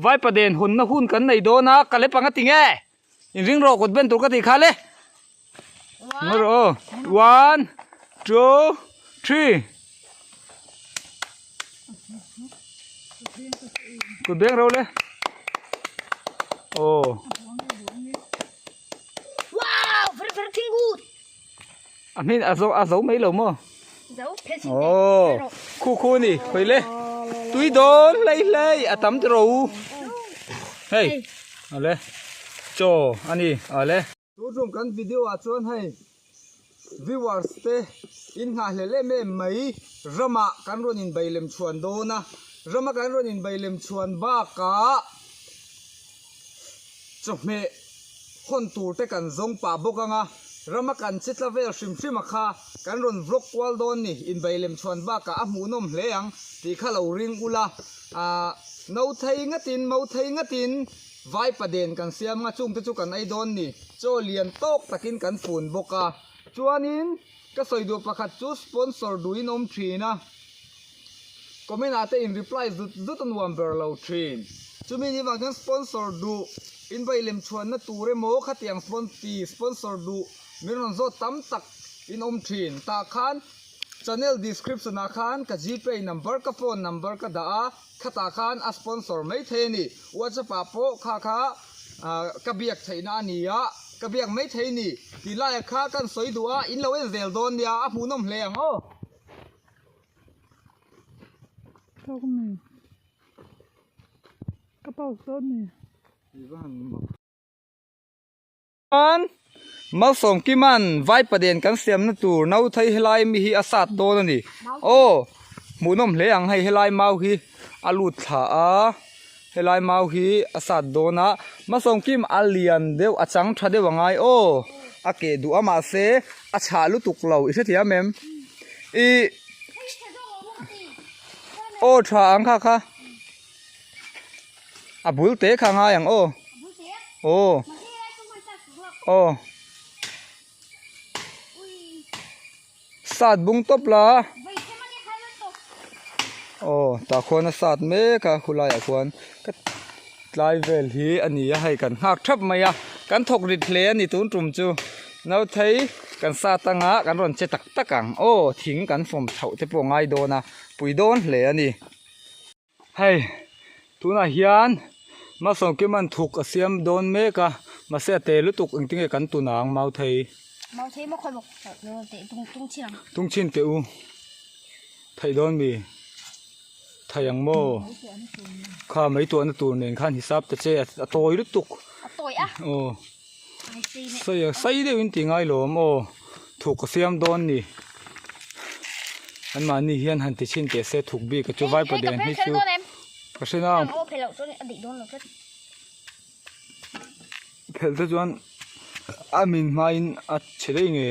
Vaipaden hawnna hun kan nei dawn a, ka lep ang a ti nge? Inring rawh kut ben tur ka tih kha le. Ngawi rawh aw. One, two, three. Kut beng ro le. Aw. Wow, very very thing good. A hmin a zo a zo mai lo maw? Zo phel chin Aw, khu khu ni, khawi le. Tui dawn hlei hlei a tam tiro u. Hei, ale. Chaw ani, ale. Tu tum kan video ah chuan hei viewers te in nghahhlelh em em mai ramah kan rawn in bei lem chhuan dawn a, rama kan rawn in bei lem chhuan bakah chawhmeh hawn tur te kan zawng pah bawk ang a, rama kan che tla vel hrim hrim a kha kan rawn vlog kual dawn ni, inbei lem chhuan bakah a hmuhnawm hle ang tih kha lo ring ula, ah no thei ngatin mo thei ngatin vaipaden kan siam ang a chungte chu kan ei dawn ni, chaw lian tawk takin kan fun bawk a, chuanin ka sawi duh pakhat chu sponsor duhin awm thin a. Comment ah te in reply zut zut a nuam ber lo thin. Chumi ni vang chuan sponsor duh in vai lem chhuanna tur emaw khatiang ti sponsor duh min rawn zawt tam tak in awm thin. Tah khan channel description ah khan ka gpay number ka phone number ka dah a, khatah khan a sponsor mai thei a ni. Whatsapp ah pawh kha kha ka biak theihna a ni a, ka biak mai thei a ni. Tih laiah kha kan sawi duh a, in lo en zel dawn nia, a hmuhnawm hle ang aw. Malsawm Kiman Vaipaden kan siamna tur no thei helai mi hi a sat dawn a ni. Aw hmuhnawm hle ang hei helai mau hi a lut thla a helai mau hi a sat dawn a Malsawm Kim a lian deuh a chang tha deuh angai aw a keh duh a mahse a chhah lutuk lo i hrethiam em? I aw tha ang kha kha a bul te kha ngai ang aw aw aw sat bung tawp la aw tah khuan a sat mek a khulai ah khuan ka tlai vel hi a ni a hei kan nghak thap mai a kan thawk rit hle a ni tun tum chu Nauthei kan sat anga kan rawn che tak tak ang aw thing kan fawm chhoh te pawh a ngai dawn a pui dawn hle a ni. Hei tunah hian Malsawmkima'n thuk a siam dawn mek a mahse a te lutuk engtin nge kan tun ang Mauthei. Mauthei maw khawi bawk teh tung tung chin ang. Tung chin teh u theih dawn mi thei ang maw kha mei tuahna tur nen khan hisap ta che a tawi lutuk. A tawi a. Aw. Sei a sei deuh in tih ngai lo awm aw thuk a siam dawn ni an mahni hian han ti chhin teh se thuk bik a chu vai paden hi chu ka hre nang phelh te chuan a min hmain a chhe daih nge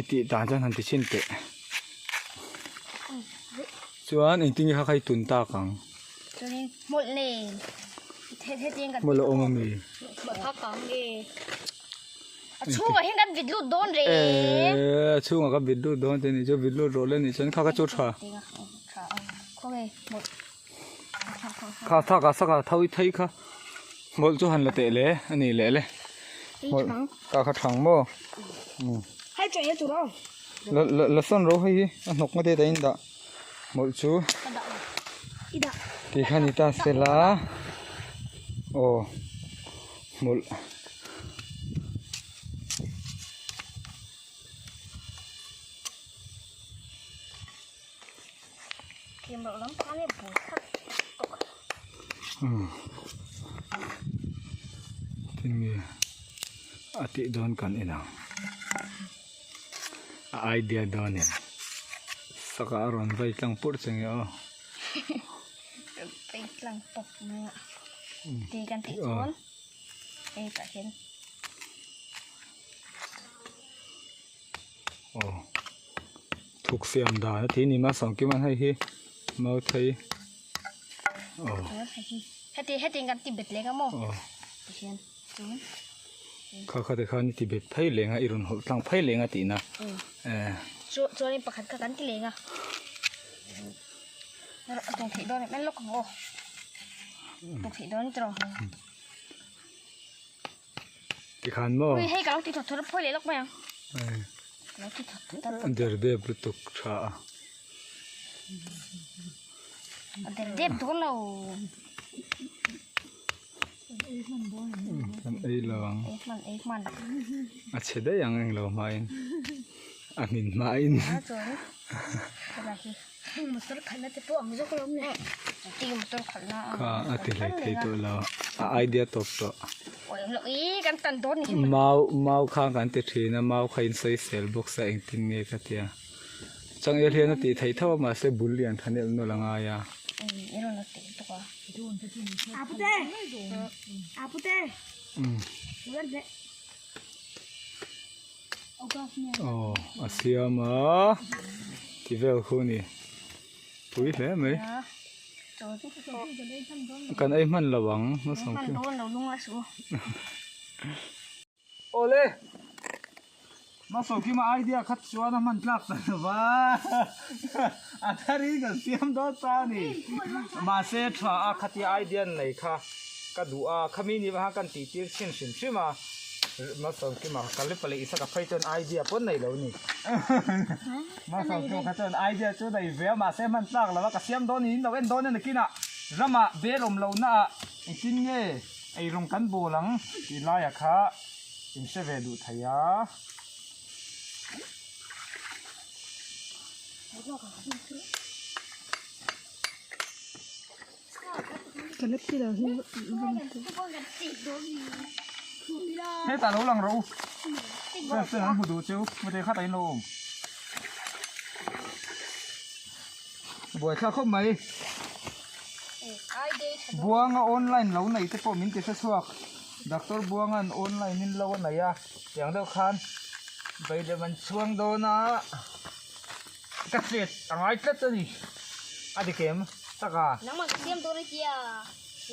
i tih dan chuan han ti chhin teh chuan engtin nge kha kha i tun tak ang. Chuanin hmawlh nen Hmawlh a awm ami? A chhungah hian kan vit lut dawn reng. Eee a chhungah kan vit lut dawn te nih chu vit lut rawh le nih chuan kha kha chu tha. Kha tha ka saka tho i thei kha hmawlh chu han la teh le a ni leh le. Hmawlh ka kha thang maw. La la la sawn ro hei hi a hnawk ngawt e ta in dah. Hmawlh chu ti kha ni ta se la aw hmawlh tinge a tih dawn kan en ang. A idea dawn em saka a rawn vai tlang purh che nge aw vai tlang tawp mai a ti kan tih chuan hei tah hian aw thuk siam dan a ti ni ma sawngkim an hei hi mau thei aw heti heti kan ti bet leng a maw ti hian chuan Kha kha te khan i ti bet phei leng a, i rawn hawlh tlang phei leng a tihna. Chuanin pakhat kha kan ti leng a. A tung theih dawn em en lawk ang aw. Tung theih dawn tiraw. Tikhan maw? Ui hei ka lo ti thawt thawt a phawi leh lawk mai ang. Ka lo ti thawt thawt a. A der dep lutuk tha a. A der dep dawn lo. Kan ei lo ang. Ei hman ei hman. A chhe daih ang englo hmain. A hmin hmain. A chuan helai hi. Motor khalhna te pawh ang zawk alawm le. Ti motor khalhna ang. Kha a ti hlei thei tawh lo. A idea tawp tawh. Oi lo i kan tan dawn ni. Mau mau kha kan ti thin a mau kha in sawisel bawk sa engtin nge ka tia. Changel hian a tih theih tho a mahse bul lian tha nelh nawlh a ngai a. I rawn la tih tuk a. Apute! Apute! Aw a siam a ti vel khu ni pui hle mai. Kan ei hman lo ang hmasawng khi. Awle! Hmasawng khi ma idea khat chuan a hman tlak ta lo va, a tharin kan siam dawn ta a ni. Mahse tha a khatia idea nei kha ka duh a, khami ni vang khan kan tih tir chhin hrim hrim a, Hmasawng khi ma ka lep leh Isaka phei chuan idea pawn nei lo ni. Hmasawng khi ma kha chuan idea chu nei ve a, mahse hman tlak lo va ka siam dawn niin lo en dawn a ni kinah ramah bel awm lohna ah engtin nge Eirawng kan bawl ang tih laiah kha in hre ve duh thei a. Hetah lo lang rawh u. Friends ten an hmu duh cheu mate khatah in lo awm. Buaithlak khawp mai. Buanga online lo nei te pawh min ti hre chhuak. Doctor Buanga'n online in lo a nei a, tiang deuh khan beidam an chhuang dawn a, ka chet a ngai tlat a ni. A dik em? Tak a. Nangmah ka siam dawn a tia.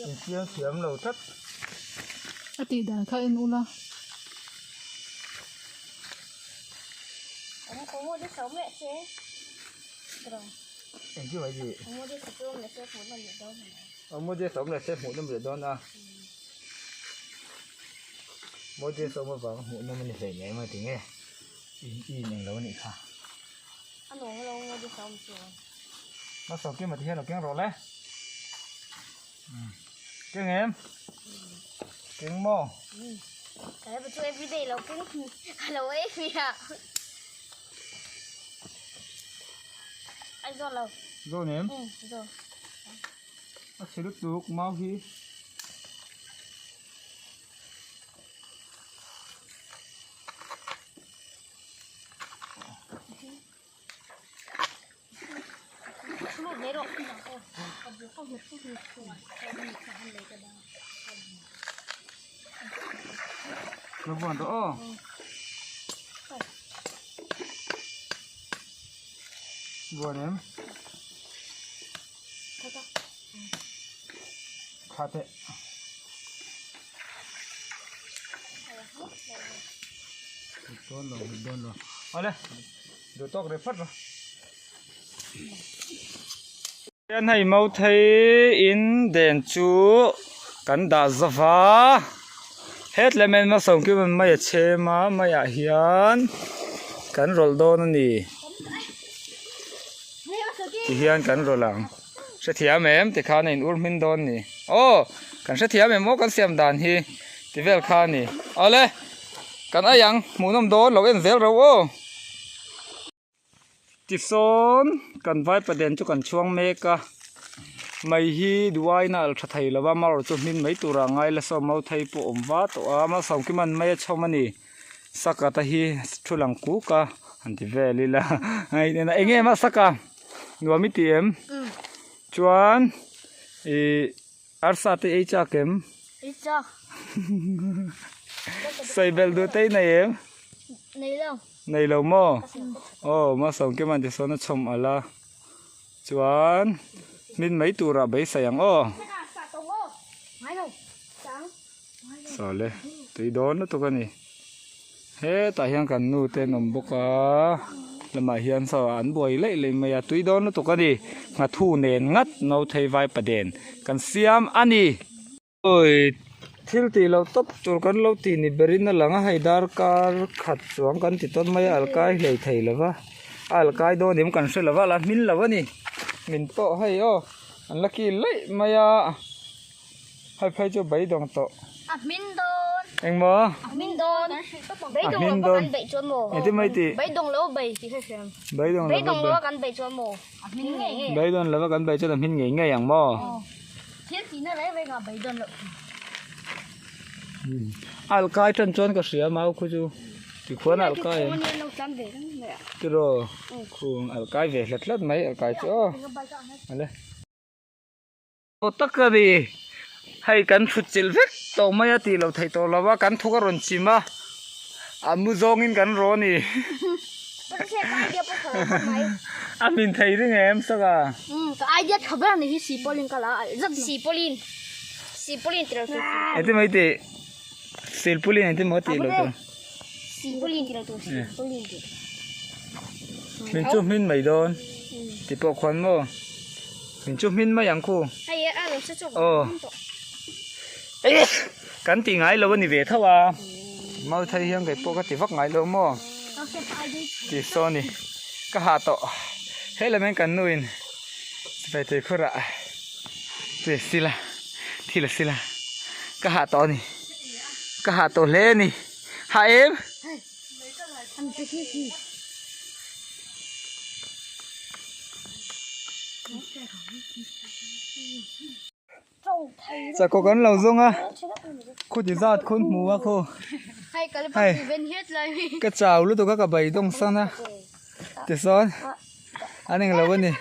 In siam thiam lo tlat. A tih dan kha en ula. Awm khaw maw te sawm leh se. Engkim mai hi. Modi sawm leh se hmuh nawm leh dawn a. Modi sawm avang hmuh nawm a ni hlei mai mai tinge in in englo a nih kha. Hmasa kima ti hian lo keng rawh le. Keng em? Keng maw? Zawn em? A chhe lutuk mau hi. Lo buan tawh aw. Buan em? Kha teh. Dawn lo, dawn lo. Awle. Duh tawk reh phawt rawh. Hian hei Mauthei in den chu kan dah zova hetlem en hmasawm kim an mai a chhem a maiah hian kan rawlh dawn a ni tihian kan rawlh ang hrethiam em tikhan a in ur hmin dawn a ni aw kan hrethiam em aw kan siam dan hi ti vel kha a ni awle. Kan ai ang, hmuhnawm dawn lo en zel ro aw. Tisawn kan vaipaden chu kan chhuang mek a, mai hi duaina a tha thei lo va, mar chu hmin mai tura ngai la saw mau thei pawh awm va tawh a, Malsawmkima'n mai a chhawm a ni, Sakata hi thu lang kuk a han ti vel ila eng nge mah Saka nuam i ti em? Chuan ih. Arsa te ei chak em? Ei chak. Sawi belh duh te i nei em? Nei lo. Nei lo maw? Aw Malsawmkima'n ti sawn a chhawm alh a. Chuan hmin mai turah beisei ang aw. Sawle tui dawn lutuk a ni. Hetah hian kan nu te an awm bawk a. Lamah hian saw an buai laih laih mai a, tui dawn lutuk a ni. Nghathu nen ngat Nauthei Vaipaden kan siam a ni. Awi thil tih loh tawp tur kan lo tih ni berin a lang a, hei darkar khat chuang kan ti tawn mai a, alkai hlei thei lo va, a alkai dawn em kan hre lo va, a la hmin lo a ni. Min pawh hei aw an la kil laih mai a. Hei phei chu beidawng tawh. A hmin dawn. Engmaw? A hmin dawn. Beidawng lo kan beih chuan maw? Engtin mai tih? Beidawng lo bei tih hre hriam. Beidawng lo Beidawng lo kan beih chuan maw? A hmin ngei ngei. Beidawng lo kan beih chuan a hmin ngei ngei ang maw? Thil tihna reng reng ah beidawn loh. Alkai tan chuan ka hria mau khu chu tikhuan alkai em? Tiraw? Khung alkai ve hlat hlat mai alkai chu aw. Ale. Aw tak a ni, hei kan thut chilh vek tawh mai a tih loh theih tawh lo a, kan thuk a rawn chim a, a mu zawngin kan raw a ni. A min thei ring em saka? Ka idea tha ber a ni hi Sipolin ka la a alh zat mai. Sipolin, Sipolin ti lo tur. Engtin mai tih? Silpulin engtin maw tih lo tur. Sipolin ti lo tur, Sipolin ti. Min chu hmin mai dawn ti pawh khuan maw? Min chu hmin mai ang khu. Hei a lo se chawk. Aw. Kan ti ngai lo a ni ve tho a. Mau thei hian kei pawh ka ti vak ngai lo maw. Ti saw ni. Ka ha tawh. Hei lam hian kan nu in sipai tui khur ah ti sila thil a sila ka ha tawh a ni. Ka ha tawh hle a ni. Ha em? Chakawk an lo zawng a khuti zat khawn hmu a khaw hei ka chau lutuk a ka beidawng san a tichuan an englo a ni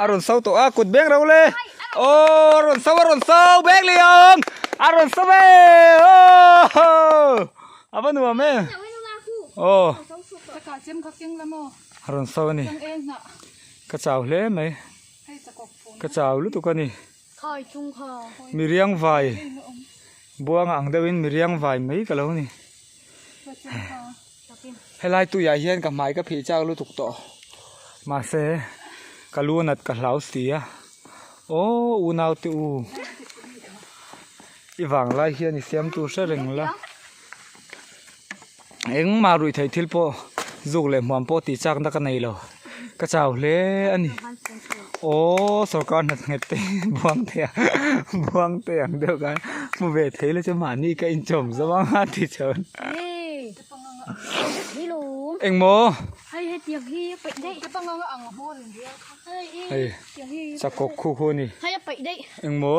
a rawn so tawh a kut beng ro le aw a rawn so a rawn so beng liang a rawn so e aw a va nuam em aw a rawn so a ni ka chau hle mai ka chau lutuk a ni miriang vai buanga ang deuhin miriang vai mai ka lo ni helai tuiah hian ka hmai ka phih chak lutuk tawh mahse ka lu nat ka hlau si a aw unau te u i vang lai hian i siam tur hre reng la engmah ruih theih thil pawh zuk leh hmuam pawh tih chakna ka nei lo ka chau hle a ni aw sorkar hna nghet te buang te buang te ang deuh khan hmu ve thei la chu mahni ka inchawm zo ang a ti chuan engmaw hei chakawk khu khu a ni engmaw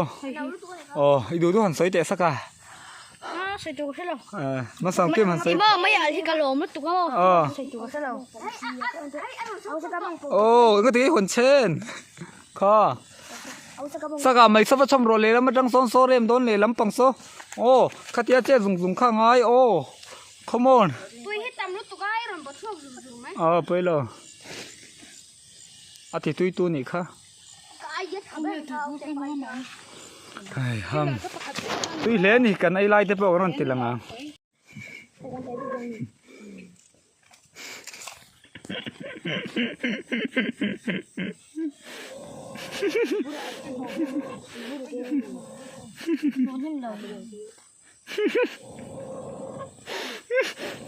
aw i duh duh han sawi teh sak a. Sawi tur ka hre lo. Hmasang kim han sawi. Ima mai ah hi ka lawm lutuk a maw. Sawi tur ka hre lo. Aw enga ti hawn chen. Kha. Saka mai sava chhawm rawh lehlam atang sawn saw rem dawn lehlam pang saw. Aw khatia che zung zung kha ngai aw. Come on. Tui hi tam lutuk a i rawn bawt chhuak zung zung mai. Aw pawi lo. A ti tui tu nih kha. Hei ham tui hle a ni kan ei lai te pawh kan rawn ti lang ang.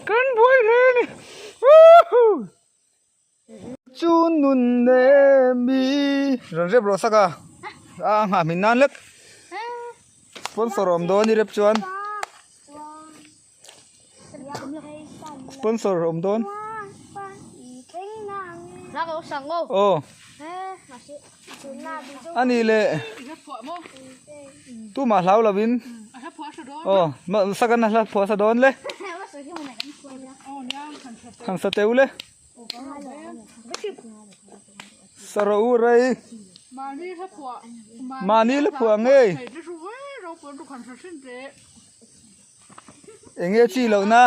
Kan buai hle a ni. Chu nun nemi rawn rep rawh sak a a nghah hmin nan lek sponsor awm dawn i rep chuan sponsor awm dawn aw ani leh tumah hlau lovin aw sakan a hla phuah sa dawn le han sa teuh le. Saraw u rei. Mahni la phuah ngei. Eng nge chi loh na?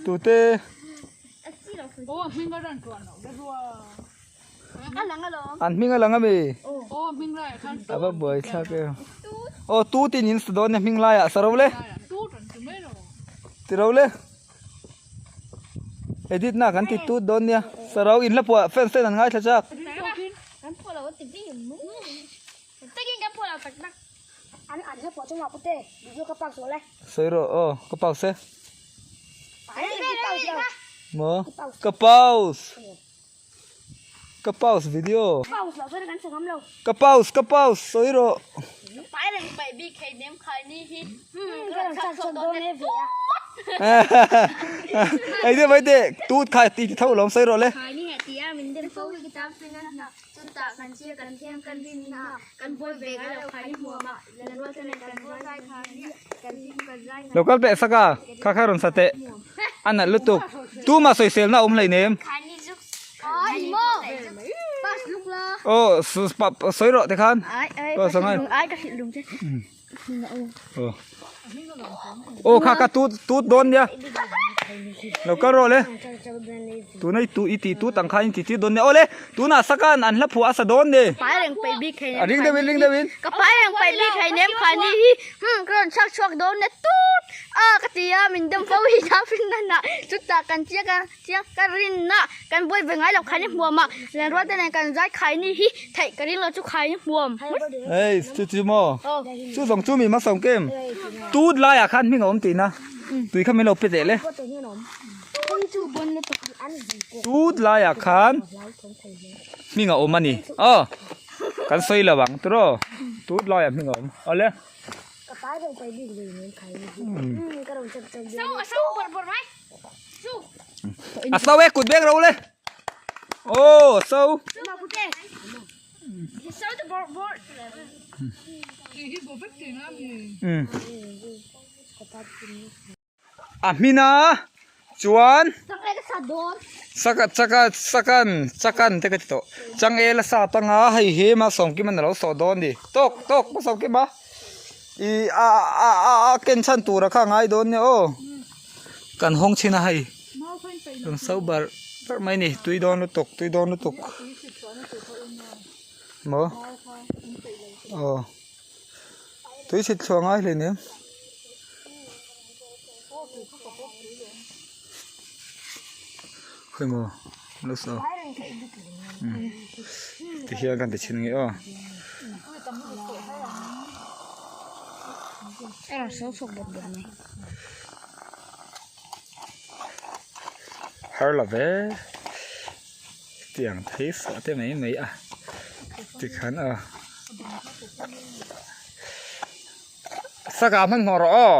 Tute. An hming a lang a mi? A va buai thlak em. Aw tu tin in sa dawn e hming laiah saraw le. Tiraw le. Edit na kan ti tut dawn nia. Sarau in la phuah fans ten an ngaithla chak. Kan phuah lo an ti bik em mai. Takin kan phuah lo tak tak. An an hla phuah chu mah pute video ka pause rawh le. Sawi rawh aw ka pause e. Maw ka pause. Ka pause video. Pause loh chuan kan sa ngam lo. Ka pause ka pause sawi rawh. Pai reng paih bik thei nem khai ni hi. Ka rawn chak chhuak dawn e ve a. Ei deuh mai teh tut khai ti tho lawm sawi rawh le. Khai ni heh ti a min dem fo hi kitab fina hna chun tah kan chia kan thiam kan rin na kan buai ve ngai lo khai ni hmuam ah lan rual te nen kan rual zai khai ni kan hlim kan zai Lo kal teh sak a kha kha rawn sa teh a nalh lutuk tumah sawiselna a awm hleinem. Aw sawi rawh tikhan aw sangai aw kha kha tut tut dawn nia lo kal rawh le tuna i tu i tih tut ang khan i ti tir dawn nia aw le tunah sakan an hla phuah a sa dawn ni a ring deuhin ring deuhin ka pai reng paih bik hleinem khani hi ka rawn chhuak chhuak dawn nia tut a ka ti a min dawm fo hi ta finna chutah kan chiak a. Chiang ka rinna kan buai ve ngai lo khai ni hmuam a, lenrual te nen kan zai khai ni hi theih ka ring lo chu khai ni hmuam. Hei chu chu maw chu zawng chu mi hmasawm kem tut laiah khan hming a awm tihna tui kha min lo pe teh le tut laiah khan hming a awm a ni aw kan sawi lo ang tiraw tut laiah hming a awm awle. A so e kut bek ro le. Oh so. A hmina chuan saka chaka chakan chakan te ka ti tawh changel a sap anga hei hi Malsawmkima a lo sawh dawn a ni tawk tawk Malsawmkima ih a a a a ken chhan tura kha a ngai dawn nia aw. Kan hawng chhin a hei kan so barh barh mai a ni tui dawn lutuk tui dawn lutuk maw aw tui chhit thluah ngai hle nia khawi maw lo saw tihian kan ti chhin nge aw. Har la ve tiang thei fah te mai mai a tikhan a saka hmanhmawh rawh aw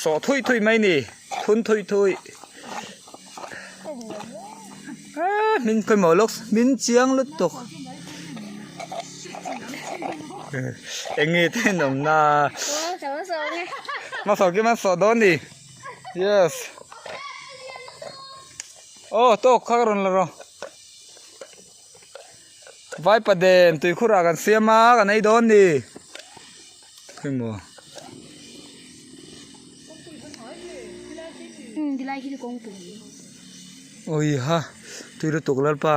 sawh thui thui mai ni thun thui thui min pawimawh lawk min chiang lutuk eng nge te an awm na hmasa kim an sawh dawn ni yes aw tawk kha ka rawn la rawh vaipa den tuikhur ah kan siam a kan ei dawn ni emaw. Awiha tui lutuk lalpa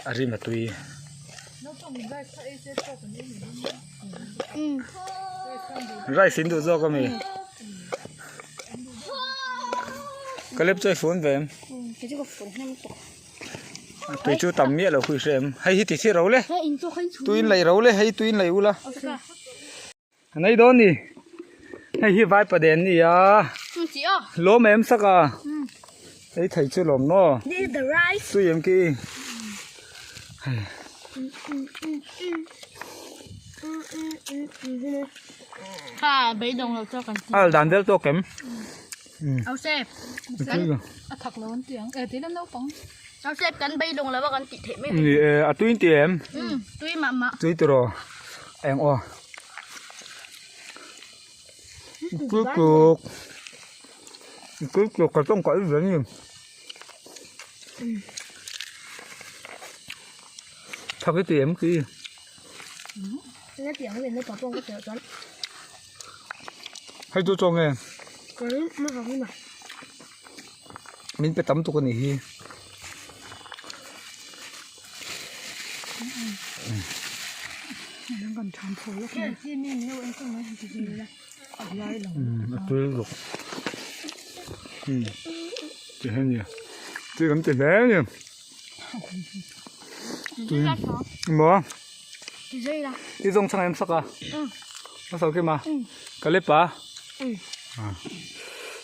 a rim a tui rice in duh zawk ami ka lep chu a fun ve em tui chu tam miah lo khui hrem hei hi ti chi ro le tui in laih ro le hei tui in laih ula a nei dawn ni hei hi vaipa den ni a lawm em sak a ei thei chu lawm maw tui em ki al dan vel tawk em A thak lo an ti ang. E tih na naupang. Joseph kan beidawng lo a kan tih theih mai. Ni e a tui in ti em? Um tui mah mah. Tui tiraw eng aw. Tui tluk. Tui tluk ka tawng kaih ve ni. Thak i ti em ki? Na ti ang le na pa pawh ka tih chuan. Hei chu chaw nge? Ka ring ma ha huna. Min pe tam tuk a nih hi. A tui lutuk ti hi a ni tui kan ti hle a ni tui maw i zawng chhang em sak a a sawi kim a ka lep a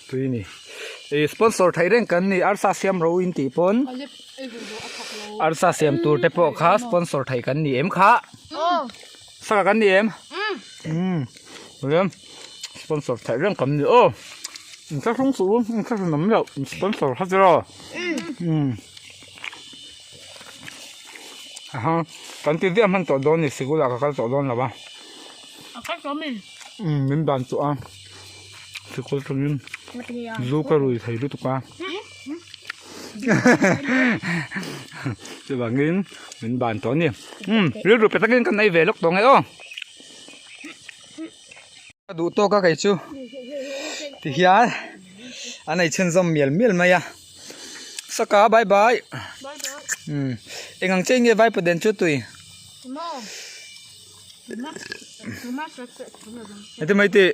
tui a ni ih sponsor theih reng kan ni arsa siam ro in tih pawn arsa siam tur te pawh kha sponsor theih kan ni em kha. Saka kan ni em? Umm. Riam sponsor theih reng kan ni aw. In thlahrung suh u, in thlahrun awm loh, in sponsor kha chu aw. Umm. Aha, kan ti viau hman tawh dawn ni, sikul ah ka kal tawh dawn lo a. A kal tawh mi? Umm, min ban tawh a. Sikul tangin zu ka rui thei lutuk a. Chuvangin min ban tawh a ni. Umm rilru pe takin kan ei ve lawk tawh nge aw. Ka duh tawk a kei chu ti hian an ei chhunzawm mial mial mai a. Saka bye bye. Umm eng ang che nge vaipaden chu tui. Heti mai tih.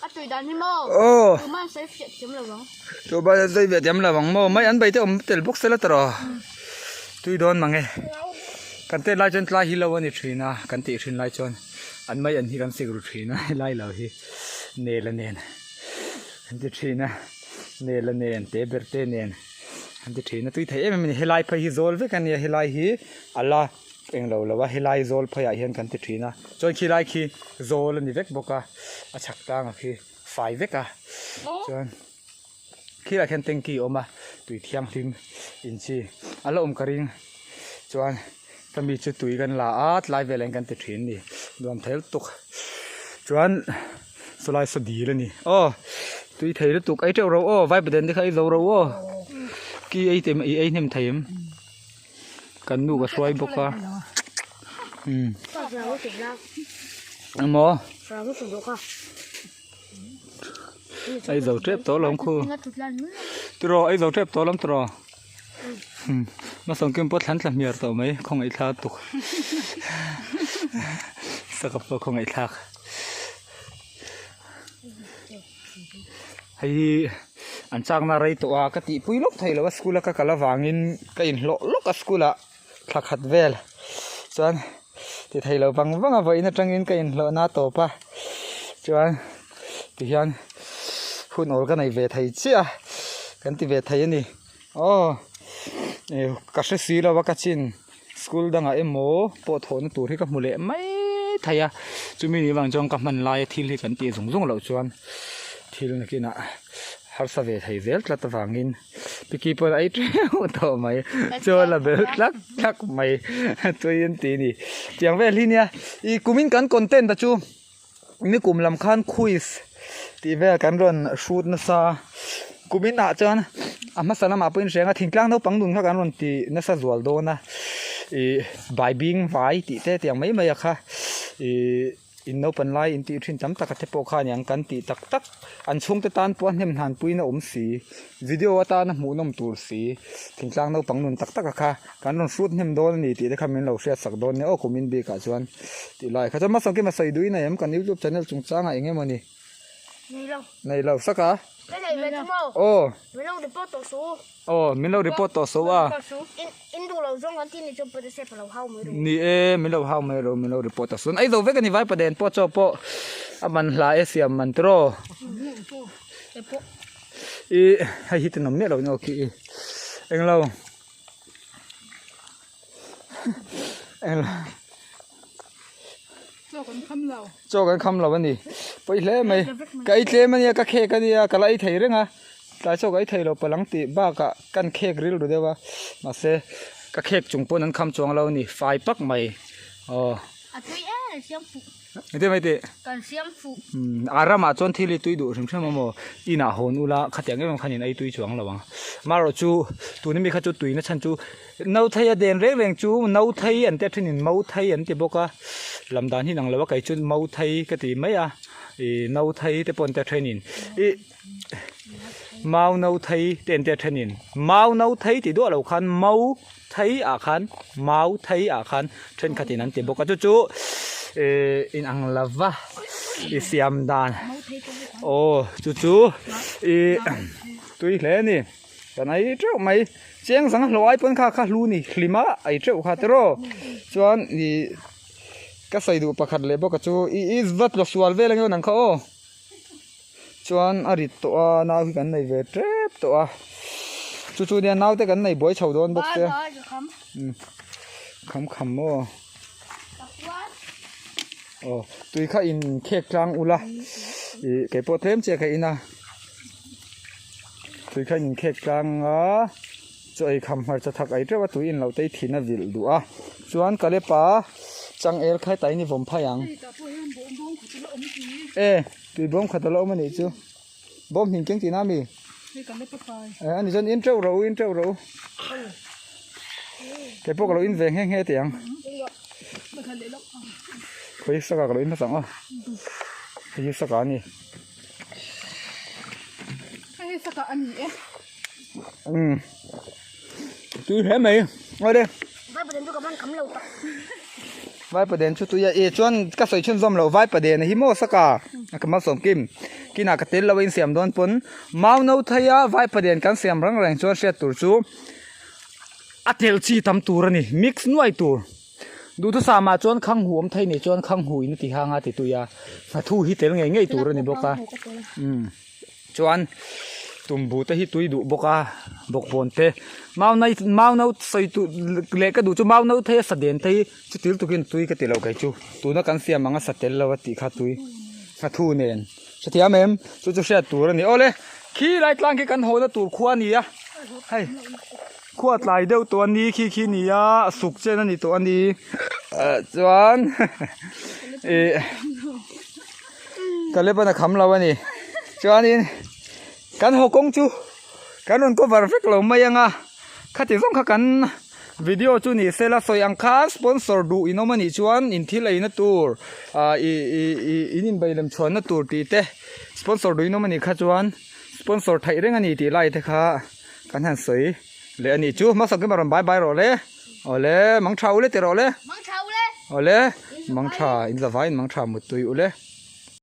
A tui dan hi maw? Aw. Tuman sawi fiah thiam lo ang. Tuman sawi fiah thiam lo ang maw? Mai an bei te awm tel bawk sela tawh. Tui dawn mang e. Kan tet lai chuan tlai hi lo a ni thin a, kan tih thin lai chuan an mai an hi kan sik ru thin a, helai lo hi nel a nen an ti thin a, nel a nen te ber te nen an ti thin a, tui thei em em a ni. Helai phei hi zawl vek a nia, helai hi a la. Eng lo lo a, helai zawl pheiah hian kan ti thin a, chuan khilai khi zawl a ni vek bawk a, a chhak tlangah khi fai vek a, chuan khilaiah khian tanky a awm a, tui thianghlim in chi a la awm ka ring, chuan ka mi chu tui kan la a, tlai velah hian kan ti thin a ni, nuam thei lutuk, chuan sawlai saw dil a ni, aw tui thei lutuk ei teuh ro aw vaipaden te kha ei zo ro aw, ki ei te i ei hnem thei em. Kan nu ka hruai bawk a umm emaw ei zo tep tawh alawm khu tiraw ei zo tep tawh alawm tiraw umm hmasawng pawh thlan thla hmiar tawh mai khawngaih thlak tuk saka pawh khawngaih thlak. Hei hi an chakna rei tawh a ka tihpui lawk thei lo a school a ka kal avangin ka inhlawh lawk a school ah thla khat vel chuan ti thei lo vang vang a vawiin atangin ka inhlawhna a tawp a chuan tihian hun awl ka nei ve thei chiah a kan ti ve thei a ni aw ka hre si lo a ka chin. School dangah emaw pawh thawhna tur hi ka hmu leh mai thei a, chumi ni vang chuan ka hman laia thil hi kan tih zung zung loh chuan thil nakinah harsa ve thei zel tlat avangin piki pawn a ei teuh tawh mai chuan la bel tlak tlak mai tui an ti a ni. Tiang vel hi nia ih kumin kan content a chu nikum lam khan quiz tih vel kan rawn hrut nasa a kumin ah chuan a hmasa lamah pawhin hriang a thingtlang naupang nun kha kan rawn ti nasa zual dawn a ih bai bing vai tih te tiang mai mai a kha ih in naupan lai in tih thin tam tak a te pawh kha aniang kan tih tak tak an chhungte tan pawh a hnem hnan puiin a awm si video atana hmuhnawm tur si thingtlang naupang nun tak tak a kha. Kan rawn hrut hnem dawn a ni tih te kha min lo hriat sak dawn nia aw kumin bik ah chuan tih lai kha chuan hmasawng kima sawi duhin a em kan youtube channel chungchang ah eng emaw ni? Nei lo. Nei lo sak a? Ka nei ve chu maw? Aw. Min lo report tawh suh u. Aw min lo report tawh suh a. In in duh lo zawng kan tih ni chuan pawisa sep a lo hau mai rawh. Ni e min lo hau mai rawh min lo report tawh suh. Ei zo vek a ni vaipaden pawh chaw pawh a man hla e siam man tiraw. I hei hi tenawm miah lo in aw khi i englo. Chaw kan kham lo. Chaw kan kham lo a ni. Pawi hle mai. Ka ei tlem a nia, ka khek a nia, ka la ei thei reng a. Tlai chaw ka ei thei lo palang tih bakah kan khek rilru deuh a. Mahse, ka khek chung pawn an kham chuang lo a ni. Fai pak mai. Aw. A tui em siam fuh. Engtin mai tih? Kan siam fuh. Umm a ramah chuan thil hi tui duh hrim hrim a maw? Inah hawn ula khatiang em em khan in ei tui chuang lo ang. Amaherawh chu tuna mi kha chu tuina chhan chu no thei a den reng reng chu no thei an tia thenin mo thei an ti bawk a. Lam dan hi inang lo a kei chu mo thei ka ti mai a. Ih no thei te pawh an tia thenin ih mau no thei te an tia thenin mau no thei tih duah lo khan mo thei ah khan mau thei ah khan thenkhatin an ti bawk a chu chu. In ang lova i siam dan aw chu chu i tui hle a ni kan ei teuh mai chiang zang hlawh ai pawn kha kha hlu ni hlim a ei teuh kha tiraw chuan ih ka sawi duh pakhat leh bawk a chu i i va tla sual vel ange nang kha aw chuan a rit tawh a nau hi kan nei ve tep tawh a chu chu nia naute kan nei buai chho dawn bawk sia kham kham maw. Aw tui kha in khek tlang ula ih kei pawh tlem chiah ka in a tui kha in khek tlang a chaw ei kham hmarcha thak ei teuh a tui in loh te hi thin a vilh duh a chuan kalepa changel kha hetah hian i vawm phai ang e tui bawm khat a la awm a nih chu bawm hnim keng tihna a mi eh ani chuan in teuh rawh u in teuh rawh u kei pawh ka lo in ve nghe nghe teh ang khawi saka ka lo in hmasa ang aw hei hi saka a ni hei saka a ni e um tui hle mai awle Vaipaden chu tui a e chuan ka sawi chhunzawm loh Vaipaden hi maw saka ka malsawm kim kinah ka tel lo a insiam dawn pawn mau no thei a Vaipaden kan siam reng reng chuan hriat tur chu a tel chi tam tur a ni mix nuai tur duhthusam ah chuan khang hu awm thei nih chuan khang hu in a ti hang a ti tui a nghathu hi tel ngei ngei tur a ni bawk a umm. Chuan tumbu te hi tui duh bawk a bawkbawn te mau nai mau no sawi tu leh ka duh chu mau no thei a sa den te hi chu til tukin tui ka ti lo kei chu tuna kan siam ang a sa tel lo a tih kha tui nghathu nen hrethiam em chu chu hriat tur a ni awle khi lai tlang khi kan haw na tur khua a ni a hei khua tlai deuh tawh a ni khi khi ni a suk chen a ni tawh a ni ah chuan ih. Taliban a kham lo a ni chuanin kan haw kawng chu kan rawn cover vek lo mai ang a khati zawng kha kan video chu ni sela sawi ang khan sponsor duh in awm a nih chuan in thil eina tur ah ih ih ih in inbei lem chhuanna tur tih te sponsor duh in awm a nih kha chuan sponsor theih reng a ni tih lai te kha kan han sawi leh a nih chu hmasa kim a rawn bye bye rawh le awle mangtha ule ti rawh le awle mangtha in zavaiin mangtha muttui ule.